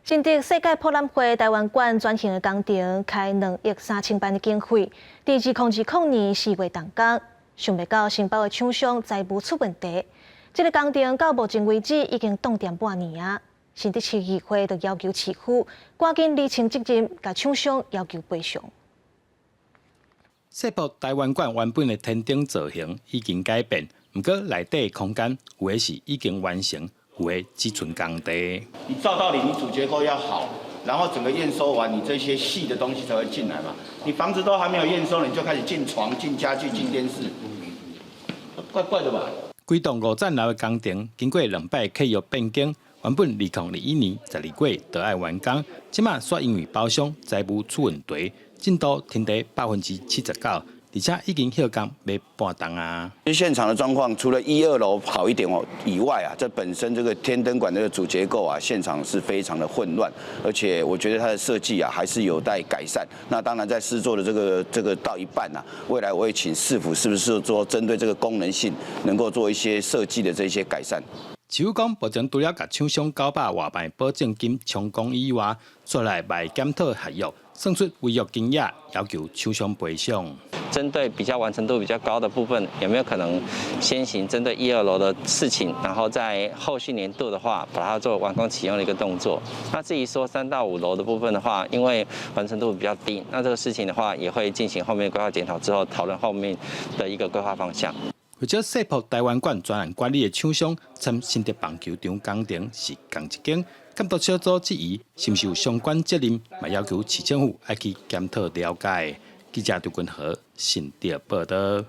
新竹世界博覽會臺灣館轉型的工程開2億3千萬的經費，佇2020年4月動工，想袂到承包的廠商財務出問題，這个工程到目前為止已經凍定半年啊！新竹市議會就要求市府趕緊釐清責任，共廠商要求賠償。世博臺灣館原本的天頂造型已經改變，毋過內底空間有的是已經完成，有的只賰工地。你照道理，你主結構要好，然後整個驗收完，你這些細的東西才會進來嘛。你房子都還沒有驗收，你就開始進床、進家具、進電視，怪怪的吧？規棟五層樓的工程，經過兩擺契約變更，原本2021年12月就愛完工，這馬煞因為包商財務出問題，進度停佇79%，而且已經歇工欲半冬啊。現場的狀況，除了一二樓好一點哦以外啊，這本身這個天燈館這個主結構啊，現場是非常的混亂，而且我覺得它的設計啊還是有待改善。那當然在施作的這個到一半啊，未來我會請市府是不是做針對這個功能性，能夠做一些設計的這些改善。市府講，目前除了共廠商900外萬保證金充公以外，煞來嘛會檢討合約，算出違約金額，要求廠商賠償。針對比較完成度比較高的部分，有沒有可能先行針對一二樓的事情，然後在後續年度的話，把它做完工啟用的一個動作？那至於說3到5樓的部分的話，因為完成度比較低，那這個事情的話，也會進行後面規劃檢討之後，討論後面的一個規劃方向。負責世博臺灣館專案管理的廠商，參新竹棒球場工程是仝一間，監督小組質疑是毋是有相關責任，嘛要求市政府愛去檢討了解。記者張君和新竹報導。